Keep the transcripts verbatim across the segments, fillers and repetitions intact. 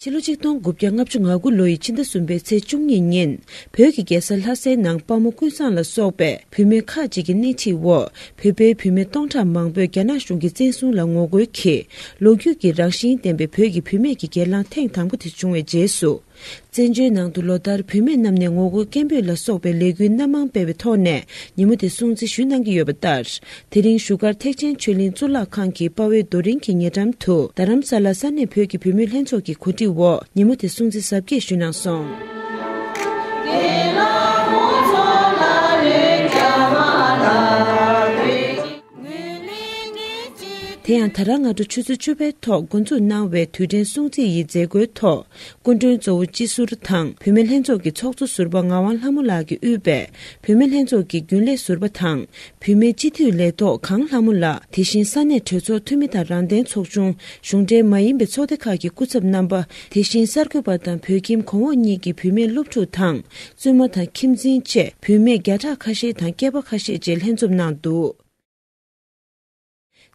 ཕྱི་ལོ་ཆིག་སྟོང་དགུ་བརྒྱ་ལྔ་བཅུ་ང་དགུ་ལོ་ཡི་ཕྱི་ཟླ་གསུམ་པའི་ཚེས་བཅུ་གཉིས་ཉིན། བོད་ཀྱི་རྒྱལ་ས་ལྷ་སའི་ནང་དཔའ་མོ་ཀུན་བཟང་ལ་སོགས་པའི་བུད་མེད་ཁག་ཅིག་གི་སྣེ་ཁྲིད་འོག་བོད་པའི་བུད་མེད་སྟོང་ཕྲག་མང་པོས་རྒྱ་ནག་གཞུང་གི་བཙན་བཟུང་ལ་ངོ་རྒོལ་གྱིས། ལོ་རྒྱུས་ཀྱི་རང་བཞིན་ལྡན་པའི་བོད་ཀྱི་བུད་མེད་ཀྱི་སྒེར་ལངས་ཐེངས་དང་པོ་དེ་བྱུང་བའི་རྗེས་སུ། བཙན་བྱོལ་ནང་དུ་ལོ་ལྟར་བུད་མེད་རྣམས་ནས་ངོ་རྒོལ་སྐད་འབོད་ལ་སོགས་པའི་ལས་འགུལ་སྣ་མང་སྤེལ་བའི་ཐོག་ནས་ཉིན་མོ་དེ་སྲུང་བརྩི་ཞུ་གནང་གི་ཡོད་པ་ལྟར། དེ་རིང་བཞུགས་སྒར་ཐེག་ཆེན་ཆོས་གླིང་གཙུག་ལག་ཁང་གི་དཔའ་བོའི་རྡོ་རིང་གི་ཉེ་འགྲམ་དུ། རྡ་རམ་ས་ལ་ས་གནས་བོད་ཀྱི་བུད་མེད་ལྷན་ཚོགས་ཀྱི་གོ་སྒྲིག་འོག་ཉིན་མོ་དེ་སྲུང་བརྩི་གཟབ་རྒྱས་ཞུས་གནང་སོང་། དེ་ཡང་ད་རང་སྔ་དྲོ་ཆུ་ཚོད་བཅུ་པའི་ཐོག་འགོ་འཛུགས་གནང་བའི་དུས་དྲན་སྲུང་བརྩི་ཡི་མཛད་སྒོའི་ཐོག་སྐུ་མགྲོན་གཙོ་བོ་སྤྱི་ཟུར་དང་བུད་མེད་ལྷན་ཚོགས་ཀྱི་ཚོགས་གཙོ་ཟུར་པ་ངག་དབང་ལྷ་མོ་ལགས་ཀྱིས་དབུས་པའི་བུད་མེད་ལྷན་ཚོགས་ཀྱི་རྒྱུན་ལས་ཟུར་པ་དང་། བུད་མེད་སྤྱི་འཐུས་ལས་ཐོག་གངས་ལྷ་མོ་ལགས། དེ་བཞིན་ས་གནས་གྲོས་ཚོགས་འཐུས་མི་དང་རང་བདེན་ཚོགས་ཆུང་། གཞུང་འབྲེལ་མ་ཡིན་པའི་ཚོགས་སྡེ་ཁག་གི་སྐུ་ཚབ་རྣམ་པ། དེ་བཞིན་གསར་འགོད་པ་དང་བོད་ཁྱིམ་གོང་འོག་གཉིས་ཀྱི་བུད་མེད་སློབ་ཕྲུག་དང་། བཙུན་མ་དང་ཁྱིམ་འཛིན་བཅས་བུད་མེད་བརྒྱ་ཕྲག་ཁ་ཤས་དང་སྐྱེས་པ་ཁ་ཤས་བཅས་ལྷན་འཛོམས་གནང་འདུག་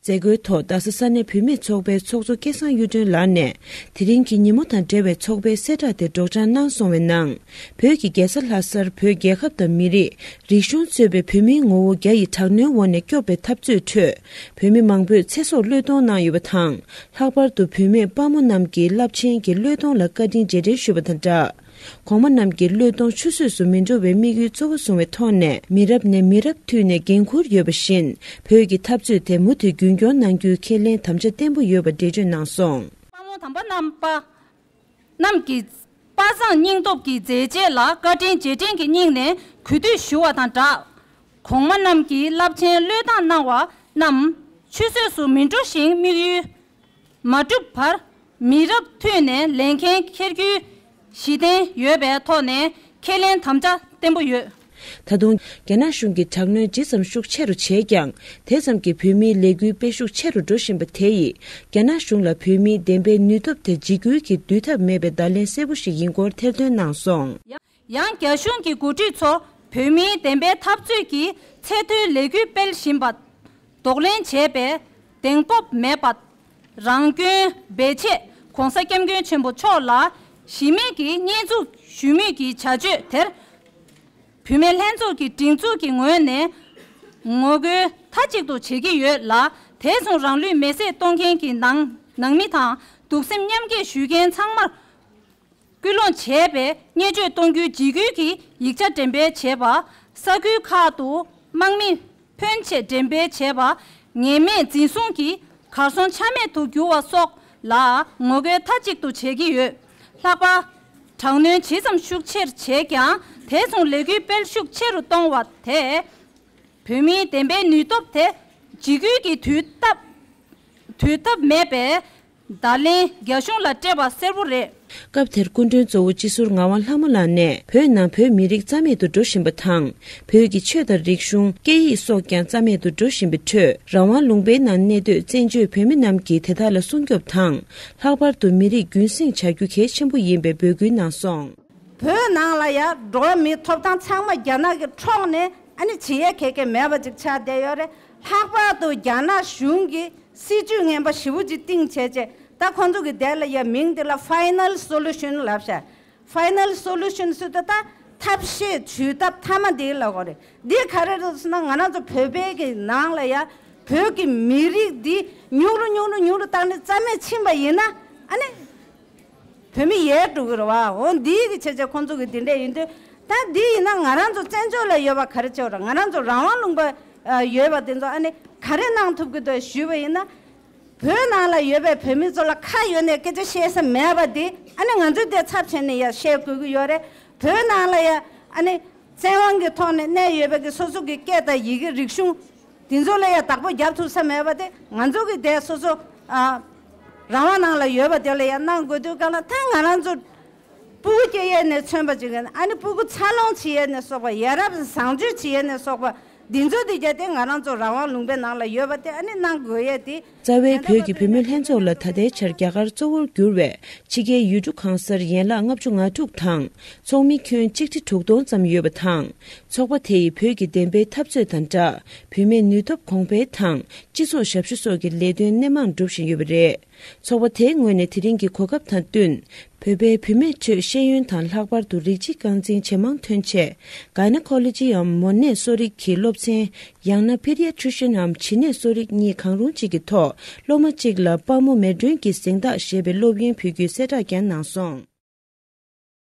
མཛད་སྒོའི་ཐོག་རྡ་ས་ས་གནས་བུད་མེད་ཚོགས་པའི་ཚོགས་གཙོ་སྐལ་བཟང་གཡུ་སྒྲོན་ལགས་ནས། དེ་རིང་གི་ཉིན་མོ་དང་འབྲེལ་བའི་ཚོགས་པའི་གསལ་བསྒྲགས་དེ་སྒྲོག་སྦྱང་གནང་སོང་བའི་ནང་། བོད་ཀྱི་རྒྱལ་ས་ལྷ་སར་བོད་རྒྱལ་ཁབ་དང་མི་རིགས། རིག་གཞུང་གཙོས་པའི་བོད་མིའི་ངོ་བོ་བརྒྱ་ཡི་དྲག་གནོན་འོག་ནས་སྐྱོབ་པའི་འཐབ་རྩོད་ཁྲོད། བོད་མི་མང་པོས་ཚེ་སྲོག་བློས་གཏོང་གནང་ཡོད་པ་དང་། ལྷག་པར་དུ་བུད་མེད་དཔའ་མོ་རྣམས་ཀྱིས་རླབས་ཆེན་གྱི་བློས་གཏོང་ལ་བཀའ་དྲིན་རྗེས་དྲན་ཞུས་པ་དང་སྦྲགས། གོང་མ་རྣམས་ཀྱི་བློས་གཏོང་ཆུད་ཟོས་སུ་མི་འགྲོ་བའི་དམིགས་ཡུལ་གཙོ་བོ་བཟུང་བའི་ཐོག་ནས། མི་རབས་ནས་མི་རབས་མཐུད་ནས་འགན་འཁུར་ཡོད་པ་བཞིན། བོད་ཀྱི་འཐབ་རྩོད་དེ་མུ་མཐུད་རྒྱུན་སྐྱོང་གནང་རྒྱུའི་ཁས་ལེན་དམ་བཅའ་བརྟན་པོ་ཡོད་པ་འགྲེལ་བརྗོད་གནང་སོང་། དཔའ་མོ་དམ་པ་རྣམ་པ་རྣམས་ཀྱི་དཔའ་མཛངས་སྙིང་སྟོབས་ཀྱི་མཛད་རྗེས་ལ་བཀའ་དྲིན་རྗེས་དྲན་གྱི་སྙིང་ནས་གུས་འདུད་ཞུ་བ་དང་སྦྲགས། གོང་མ་རྣམས་ཀྱིས་རླབས་ཆེན་བློས་བཏང་གནང་བ་རྣམས་ཆུད་ཟོས་སུ་མི་འགྲོ་ཞིང་དམིགས་ཡུལ། མ་འགྲུབ་བར། མི་རབས་མཐུད་ནས་ལས་འགན་འཁྱེར་རྒྱུའི་གཞི་རྟེན་ཡོད་པའི་ཐོག་ནས་ཁས་ལེན་དམ་བཅའ་བརྟན་པོ་ཡོད། ད་དུང་། རྒྱ་ནག་གཞུང་གིས་དྲག་གནོན་ཇི་ཙམ་ཤུགས་ཆེ་རུ་བྱས་ཀྱང་། དེ་ཙམ་གྱིས་བོད་མིའི་ལས་འགུལ་སྤེལ་ཤུགས་ཆེ་རུ་འགྲོ་བཞིན་པ་དེ་ཡིས། རྒྱ་ནག་གཞུང་ལ་བོད་མིའི་བདེན་པའི་ནུས་སྟོབས་དེ་འཇིགས་སྐུལ་གྱིས་བསྡུས་ཐབས་མེད་པའི་བརྡ་ལན་གསལ་པོ་ཞིག་ཡིན་སྐོར་ཐེར་འདོན་གནང་སོང་། ཡང་རྒྱ་གཞུང་གི་འགོ་ཁྲིད་ཚོ་བོད་མིའི་བདེན་པའི་འཐབ་རྩོད་ཀྱི་ཚད་མཐོའི་ལས་འགུལ་སྤེལ་བཞིན་པ། གདོང་ལེན་བྱས་པའི་གདེང་སྤོབས་མེད་པ། རང་སྐྱོན་བེད་སྤྱད་༧གོང་ས་༧སྐྱབས་མགོན་ཆེན་པོ་མཆོག་ལ་གཞི་མེད་ཀྱི་བསྙོན་འཛུགས་ཞུ་མུས་ཀྱི་བྱ་སྤྱོད་དེར། བུད་མེད་ལྷན་ཚོགས་ཀྱི་སྒྲིག་འཛུགས་ཀྱི་ངོས་ནས་ངོ་རྒོལ་མཐའ་གཅིག་ཏུ་བྱེད་ཀྱི་ཡོད་ལ། དེ་མཚུངས་རང་ལུས་མེར་སྲེག་གཏོང་མཁན་གྱི་ནང་ནང་མི་དང་གདུང་སེམས་མཉམ་སྐྱེད་ཞུ་མཁན་ཚང་མར། སྐུལ་སློང་བྱས་པའི་བརྙས་བཅོས་གཏོང་རྒྱུའི་འཇིགས་སྐུལ་གྱི་ཡིག་ཆ་འགྲེམས་སྤེལ་བྱས་པ། ས་ཁུལ་ཁག་ཏུ་དམག་མི་ཕོན་ཆེ་འགྲེམས་སྤེལ་བྱས་པ། ངེས་མེད་འཛིན་བཟུང་གིས་གར་སོང་ཆ་མེད་དུ་གྱུར་བ་སོགས་ལ་ངོ་རྒོལ་མཐའ་གཅིག་ཏུ་བྱེད་ཀྱི་ཡོད། ལྷག་པར། དྲག་གནོན་ཇི་ཙམ་ཤུགས་ཆེར་བྱས་ཀྱང་དེ་མཚུངས་ལས་འགུལ་སྤེལ་ཤུགས་ཆེ་རུ་གཏོང་བ་དེས། བོད་མིའི་བདེན་པའི་ནུས་སྟོབས་དེ་འཇིགས་སྐུལ་གྱི་དུས་སྟབས། དུས་སྟབས་མེད་པའི་བརྡ་ལན་རྒྱ་གཞུང་ལ་སྤྲད་པ་གསལ་པོ་རེད། སྐབས་དེར་སྐུ་མགྲོན་གཙོ་བོ་སྤྱི་ཟུར་ངག་དབང་ལྷ་མོ་ལགས་ནས། བོད་ནང་བོད་མི་རིགས་རྩ་མེད་དུ་འགྲོ་བཞིན་པ་དང་། བོད་ཀྱི་ཆོས་དང་རིག་གཞུང་། སྐད་ཡིག་སོགས་ཀྱང་རྩ་མེད་དུ་འགྲོ་བཞིན་པའི་ཁྲོད། རང་དབང་ལུང་པའི་ནང་གནས་སྡོད་བཙན་བྱོལ་བོད་མི་རྣམས་ཀྱིས་དེ་དག་ལ་སྲུང་སྐྱོབ་དང་། ལྷག་པར་དུ་མི་རིགས་རྒྱུན་སྲུང་བྱ་རྒྱུ་གལ་ཆེན་པོ་ཡིན་པའི་འབོད་སྐུལ་གནང་སོང་། བོད་ནང་ལ་ཡང་འགྲོ་བ་མིའི་ཐོབ་ཐང་ཚང་མ་རྒྱ་ནག་གིས་འཕྲོག་ནས་ཨ་ནི་བྱེད་ཡས་ག་གེ་མེད་པ་ཅིག་ཆགས་བསྡད་ཡོད་རེད། ལྷག་པར་དུ་རྒྱ་ནག་གཞུང་གིས་སྲིད་ཇུས་ངན་པ་ཞེ་པོ་ཅིག་བཏིང་བྱས་བྱས། ད་ཁོང་ཚོ་གི་དེ་ལ་ཡ་མིང་དེ་ལ་ཕའི་ནལ་སོ་ལུ་ཤན་ལབ་ཤག་ཕའི་ནལ་སོ་ལུ་ཤན་ཟེར་དུས་ད་ཐབས་ཤེས་བྱུས་ཐབས་མཐའ་མ་དེ་ལབ་དགོས་རེད། འདི་ག་རེ་རེད་ཟེར་ན། ང་རང་ཚོ་བོད་པའི་གི་ནང་ལ་ཡ་བོད་ཀྱི་མི་རིགས་འདི་ཉུང་རུ་ཉུང་རུ་ཉུང་རུ་བཏང་ནས་རྩ་མེད་ཕྱིན་པ་ཡིན་ན། ཨ་ནི་བོད་མི་ཡལ་འགྲོ་གི་རེད་བ། འོ་འདི་གི་བྱས་བྱས་ཁོང་ཚོ་གི་འདི་འདྲས་ཡིན་དུས། ད་འདི་ཡིན་ན་ང་རང་ཚོ་བཙན་བྱོལ་ལ་ཡོད་པ་ག་རེ་བྱེད་ར། ང་རང་ཚོ་རང་དབང་ལུང་པ་ཡོད་པ་དེ་ཚོ་ཨ་ནི་ག་རེ་གནང་ཐུབ་ཀྱི་འདུག་ཞུས་པ་ཡིན་ན། བོད་ནང་ལ་ཡོད་པའི་བོད་མི་ཚོ་ལ་ཁ་ཡོད་ནས་སྐད་ཆ་བཤད་ས་མེད་པ་དེ། ཨ་ནི་ང་ཚོས་དེ་ཚབ་བྱས་ནས་ཡ་བཤད་དགོས་ཀྱི་ཡོད་རེད། བོད་ནང་ལ་ཡ་ཨ་ནི་བཙན་དབང་གི་ཐོག་ནས་གནས་ཡོད་པའི་གི་སོ་སོ་གི་སྐད་དང་ཡི་གེ་རིག་གཞུང་དེ་ཚོ་ལ་ཡ་བདག་པོ་རྒྱབ་ཐུབ་ས་མེད་པ་དེ། ང་ཚོ་གི་དེ་སོ་སོ་ཨ་རང་དབང་ནང་ལ་ཡོད་པ་དེ་ལ་ཡ་གནང་དགོས་དུས་སྒང་ལ། ད་ང་རང་ཚོ་སྤུ་གུ་སྐྱེ་ཡས་ནས་མཚོན་པ་ཅིག་ཡིན། ཨ་ནི་སྤུ་གུ་འཚར་ལོངས་བྱེད་ཡས་ནས་སོགས་པ། ཡ་རབས་བཟང་སྤྱོད་བྱེད་ཡས་ནས་སོགས་པ། འདི་ཚོ་འདི་རྒྱ་དེ་ང་རང་ཚོ་རང་དབང་ལུང་པའི་ནང་ལ་ཡོད་པ་དེ་ཨ་ནི་གནང་དགོས་ཡས་དེ། རྩ་བའི་བོད་ཀྱི་བུད་མེད་ལྷན་ཚོགས་ལ་ད་ལྟའི་ཆར་རྒྱ་གར་གཙོ་བོར་གྱུར་བའི་ཕྱི་རྒྱལ་ཡུལ་གྲུ་གང་སར་ཡན་ལག་ལྔ་བཅུ་ང་དྲུག་དང་། ཚོགས་མི་ཁྱོན་གཅིག་ཁྲི་དྲུག་སྟོང་ཙམ་ཡོད་པ་དང་། ཚོགས་པ་དེ་ཡིས་བོད་ཀྱི་བདེན་པའི་འཐབ་རྩོད་དང་སྦྲགས། བུད་མེད་ནུས་སྟོབས་གོང་འཕེལ་དང་། སྤྱི་ཚོགས་ཞབས་ཞུ་སོགས་ཀྱི་ལས་དོན་སྣེ་མང་སྒྲུབ་བཞིན་ཡོད་པ་རེད། ཚོགས་པ་དེའི་ངོས་ནས་དེ་རིང་གི་གོ་སྐབས་དང་བསྟུན། བོད་པའི་བུད་མེད་ཚོས་ཤེས་ཡོན་དང་ལྷག་པར་དུ་རིགས་གཅིག་རྐང་འཛིན་ཇེ་མང་ཐོན་ཆེད། གའི་ན་ཁོ་ལོ་ཇི་འམ་མོ་ནད་གསོ་རིག་གི་སློབ་ཚན། ཡང་ན་པི་ཌི་ཡ་ཊི་རི་ཤན་འམ་བྱིས་ནད་གསོ་རིག་གཉིས་གང་རུང་གཅིག་གི་ཐོག་སློབ་མ་གཅིག་ལ་དཔའ་མོ་མེ་སྒྲོན་གྱི་གཟེངས་རྟགས་ཞེས་པའི་སློབ་ཡོན་ཕུལ་རྒྱུའི་གསལ་བསྒྲགས་ཀྱང་གནང་སོང་།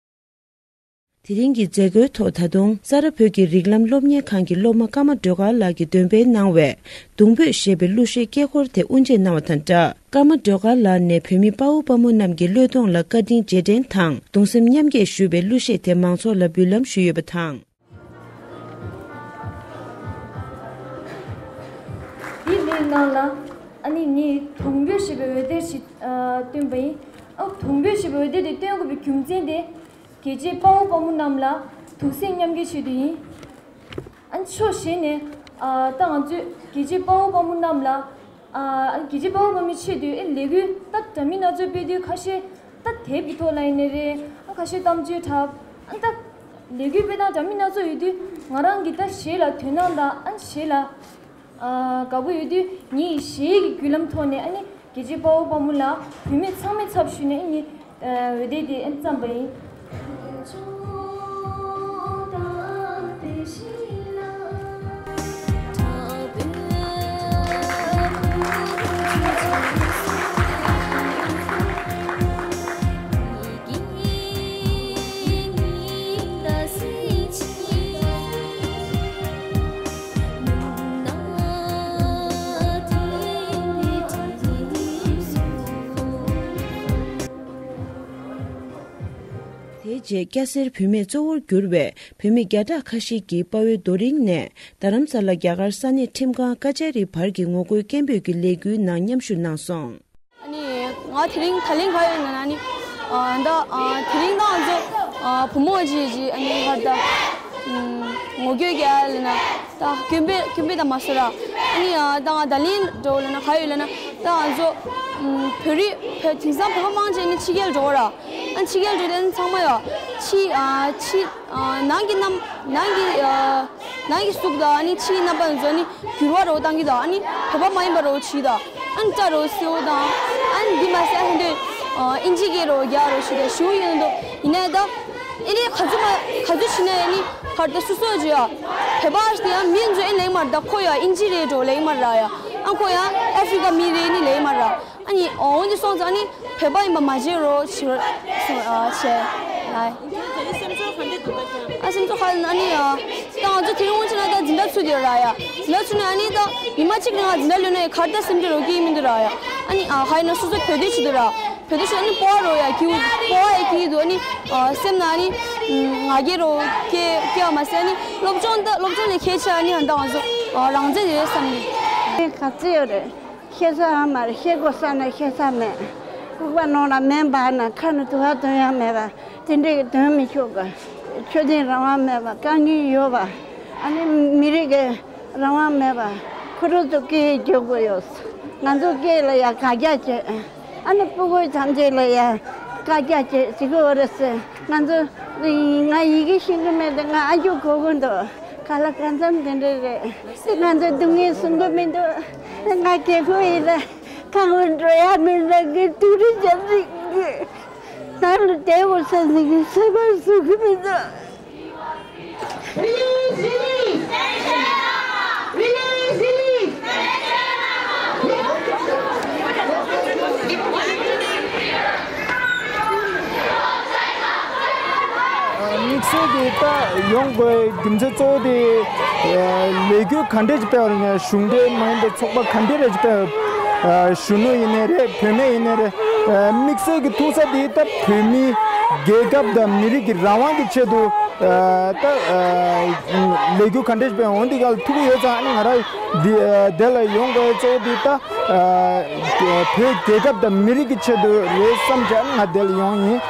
དེ་རིང་གི་མཛད་སྒོའི་ཐོག་ད་དུང་ས་རཱ་བོད་ཀྱི་རིགས་ལམ་སློབ་གཉེར་ཁང་གི་སློབ་མ་ཀརྨ་སྒྲོལ་དཀར་ལགས་ཀྱིས་འདོན་སྤེལ་གནང་བའི་གདུང་འབོད་ཞེས་པའི་གླུ་གཞས་སྐད་འཁོར་དེ་དབུ་འབྱེད་གནང་བ་དང་སྦྲགས། ཀརྨ་སྒྲོལ་དཀར་ལགས་ནས་བོད་མི་དཔའ་བོ་དཔའ་མོ་རྣམས་ཀྱི་བློས་གཏོང་ལ་བཀའ་དྲིན་རྗེས་དྲན་དང་གདུང་སེམས་མཉམ་སྐྱེད་ཞུ་བའི་གླུ་གཞས་དེ་མང་ཚོགས་ལ་འབུལ་ལམ་ཞུས་ཡོད་པ་དང་། འདིའི་ནང་ལ་ཨ་ནི་ངས་གདུང་འབོད་ཞེས་པའི་འོད་སྡེར་ཞིག་ཨ་བཏོན་པ་ཡིན། ཨ་གདུང་འབོད་ཞེས་པའི་འོད་སྡེར་དེ་བཏོན་དགོས་པའི་རྒྱུ་མཚན་དེ། རྒྱལ་གཅེས་དཔའ་བོ་དཔའ་མོ་རྣམས་ལ་གདུང་སེམས་མཉམ་སྐྱེད་ཆེད་དུ་ཡིན། ཨ་ནི་ཕྱོགས་གཞན་ནས་ཨ་ད་ང་ཚོས་རྒྱལ་གཅེས་དཔའ་བོ་དཔའ་མོ་རྣམས་ལ་ཨ་རྒྱལ་གཅེས་དཔའ་བོ་དཔའ་མོའི་ཆེད་དུ་ཨེ་ལས་འགུལ་ད་འདྲ་མིན་སྣ་ཚོགས་སྤེལ་དུས་ཁ་ཤས་ད་དེབ་ཀྱི་ཐོག་ལ་ཡིན་ནའི་རེད། ཨ་ཁ་ཤས་གཏམ་བརྗོད་འཁྲབ། ཨ་ད་ལས་འགུལ་སྤེལ་སྟངས་འདྲ་མིན་སྣ་ཚོགས་ཡོད་དུས་ང་རང་གིས་ད་གཞས་ལ་དོ་སྣང་དང་ཨ་གཞས་ལ་ཨ་དགའ་པོ་ཡོད་དུས་ངས་གཞས་ཀྱི་བརྒྱུད་ལམ་ཐོག་ནས་ཨ་ནི་རྒྱལ་གཅེས་དཔའ་བོ་དཔའ་མོ་ལ་བུད་མེད་ཚང་མའི་ཚབ་ཞུས་ནས་ཨ་ནི་འོད་སྡེར་དེ་ཨ་ནི་བརྩམས་པ་ཡིན། དེའི་རྗེས་སྐྱ་སེར་བུད་མེད་གཙོ་བོར་གྱུར་བའི་བུད་མེད་བརྒྱ་ཕྲག་ཁ་ཤས་ཀྱིས་དཔའ་བོའི་རྡོ་རིང་ནས་རྡ་རམ་ས་ལ་རྒྱ་གར་ས་གནས་ཁྲིམས་ཁང་ཀ་ཅ་རི་བར་གྱི་ངོ་རྒོལ་སྐད་འབོད་ཀྱི་ལས་འགུལ་ནང་མཉམ་ཞུགས་གནང་སོང་། ཨ་ནི་ང་དེ་རིང་ད་ལན་ག་ཡོད་ན་ཨ་ནི་ཨ་ད་ཨ་དེ་རིང་ད་ང་ཚོ་ཨ་བུ་མོ་ཅིག་ཅིག་ཨ་ནི་ཧར་ད་ཨམ་ངོ་རྒོལ་རྒྱག་ལ་ན་ད་སྐད་འབོད་སྐད་འབོད་ད་མ་སོ་ར། ཨ་ནི་ཨ་ད་ང་ད་ལན་འགྲོ་ལ་ན་ག་ཡོད་ལ་ན་ད་ང་ཚོ་ཨམ་བོད་རིགས་བོད་དེང་སང་བོད་པ་མང་ཆེ་ནི་ཕྱི་རྒྱལ་འགྲོ་ར། ཨ་ཕྱི་རྒྱལ་འགྲོ་དེ་ཚང་མ་ཡོད་ཕྱི་ཨ་ཕྱི་ཨ་ནང་གི་རྣམ་ནང་གི་ཨ་ནང་གི་གཟུགས་དང་ཨ་ནི་ཕྱིའི་རྣམ་པ་ཚོ་ནི་འགྱུར་བ་རོ་བཏང་གི་དང་ཨ་ནི་བོད་པ་མ་ཡིན་པ་རོ་བྱེད་དང་ཨ་ནི་སྐྲ་རོ་སེའུ་དང་ཨ་ནི་འདི་མ་ཟད་ཨ་ཧེ་འདོད་ཨིན་ཇི་གི་རོ་རྒྱག་རོ་བྱེད་དང་ཞུ་ཡིན་འདུག་ཡིན་ནའི་ད་ཨེ་ནི་ག་ཚོད་མ་ག་ཚོད་བྱེད་ན་ཨེ་ནི་བར་དུ་སུ་སོ་བརྗོད་ཡ་བོད་པ་ཞིག་ཡང་མི་ཚོ་ཨེ་ལེགས་མར་ད་ཁོ་ཡ་ཨིན་ཇི་རེད་འགྲོ་ལེགས་མར་ར་ཡ་ཨ་ཁོ་ཡ་ཨ་ཧྥི་ཀ་མི་རེད་ནི་ལེགས་མར་ར། ཨ་ནི་འོ་འདི་སོང་ཙང་ཨ་ནི་བོད་པ་ཡིན་པ་མ་བརྗེད་རོགས་བྱེད་རོགས་བྱེད་ཨ་བྱེད་ཨ། ཨ་སེམས་ཚོར་ག་འདྲ་འདུག་ད་ཁྱེད། ཨ་སེམས་ཚོར་ཧ་ལས་ན་ཨ་ནི་ཨ་ད་ང་ཚོ་དེ་རིང་དབང་ཆེ་ན་ད་འཛིན་གྲྭ་ཚུད་དེ་ར་ཡ། འཛིན་གྲྭ་ཚུད་ནས་ཨ་ནི་ད་ཉི་མ་གཅིག་རིང་ང་འཛིན་གྲྭ་ལོན་ན་ཡ་གར་ད་སེམས་ཚོར་རོགས་ཀྱི་མི་འདུག་ར་ཡ། ཨ་ནི་ཨ་ཧ་ཡིན་ན་སོ་སོ་བོད་དོན་བྱེད་འདུག་ར། བོད་དོན་བྱེད་ཨ་ནི་སྤོ་བ་རོགས་ཡ་ཀྱི་སྤོ་བ་ཡ་ཀྱི་འདུག་ཨ་ནི་ཨ་སེམས་ན་ཨ་ནི་ང་རྒྱལ་རོགས་སྐྱེ་སྐྱེ་བ་མ་ཟད་ཨ་ནི་སློབ་སྦྱོང་ད་སློབ་སྦྱོང་ལས་ཁྱད་ཆེ་ཨ་ནི་ཨ་ད་ང་ཚོ་ཨ་རང་བཙན་ཡོད་བསམ་གི། ཨ་ནི་ག་ཚོད་ཡོད་རེད། བཤད་ས་ཡང་མ་རེད། བཤད་དགོས་ས་ན་བཤད་ས་མེད། ལྐུགས་པ་ནང་ལ་མེ་འབར་ན་ཁ་ནས་དུ་བ་འདོན་ཡང་མེད་པ་དེ་འདྲའི་འདོན་མི་ཆོག་གི། ཆོས་དད་རང་དབང་མེད་པ་དཀའ་ངལ་ཡོད་པ་ཨ་ནི་མི་རིགས་ཀྱི་རང་དབང་མེད་པ་ཁོ་རང་ཚོ་སྐད་རྒྱག་དགོས་ཡོད། ང་ཚོ་སྐད་ལ་ཡང་དགག་རྒྱག་བྱེད། ཨ་ནི་སྤུ་གུ་ཐམས་ཅད་ལ་ཡང་དཀག་རྒྱག་བྱེད་ཅི་དགོས་རེད་ཟེར། ང་ཚོ་ང་ཡི་གེ་ཤེས་ཀྱི་མེད་དེ་ང་ཨ་མཆོག་གོ་གི་འདུག་ག་ལ་གང་འཚམ་དེ་འདྲ་རེད། ང་ཚོ་སྡུག་བསྔལ་གསུང་གི་མི་འདུག་ང་རྒས་པོ་ཡིན་ལ་གང་བར་འགྲོ་ཡ་མེད་ལ་གི་དུག་རི་འཇམ་ཞིག་གི་ད་ལ་བསྡད་འོ་ས་ཟིག་གི་སེམས་པ་གསོ་གི་མི་འདུག Release, release! Release, release! དམིགས་བསལ་གྱི་ད་ཡོང་དགོས་རྒྱུ་མཚན་གཙོ་བོ་དེ་ལས་འགུལ་ག་འདྲས་ཅིག་སྤེལ་བ་རེད་ན་གཞུང་འབྲེལ་མ་ཡིན་པའི་ཚོགས་པ་ག་འདྲས་རེ་ཅིག་སྤེལ་བ་གཞོན་ནུ་ཡིན་ནའི་རེད་བུད་མེད་ཡིན་ནའི་རེད། དམིགས་བསལ་གྱི་ཐུག་ས་དེ་ད་བོད་མིའི་རྒྱལ་ཁབ་དང་མི་རིགས་ཀྱི་རང་དབང་གི་ཆེད་དུ་ད་ལས་འགུལ་ག་འདྲས་སྤེལ་འོང་འདི་ག་ལ་ཐུག་གི་ཡོད་ཙང་ཨ་ནི་ང་རང་འདི་དེ་ལ་ཡོང་དགོས་གཙོ་བོ་འདི་ད་བོད་རྒྱལ་ཁབ་དང་མི་རིགས་ཀྱི་ཆེད་དུ་རེད་བསམ་བྱས་ཨ་ནི་ང་དེ་ལ་ཡོང་ཡིན།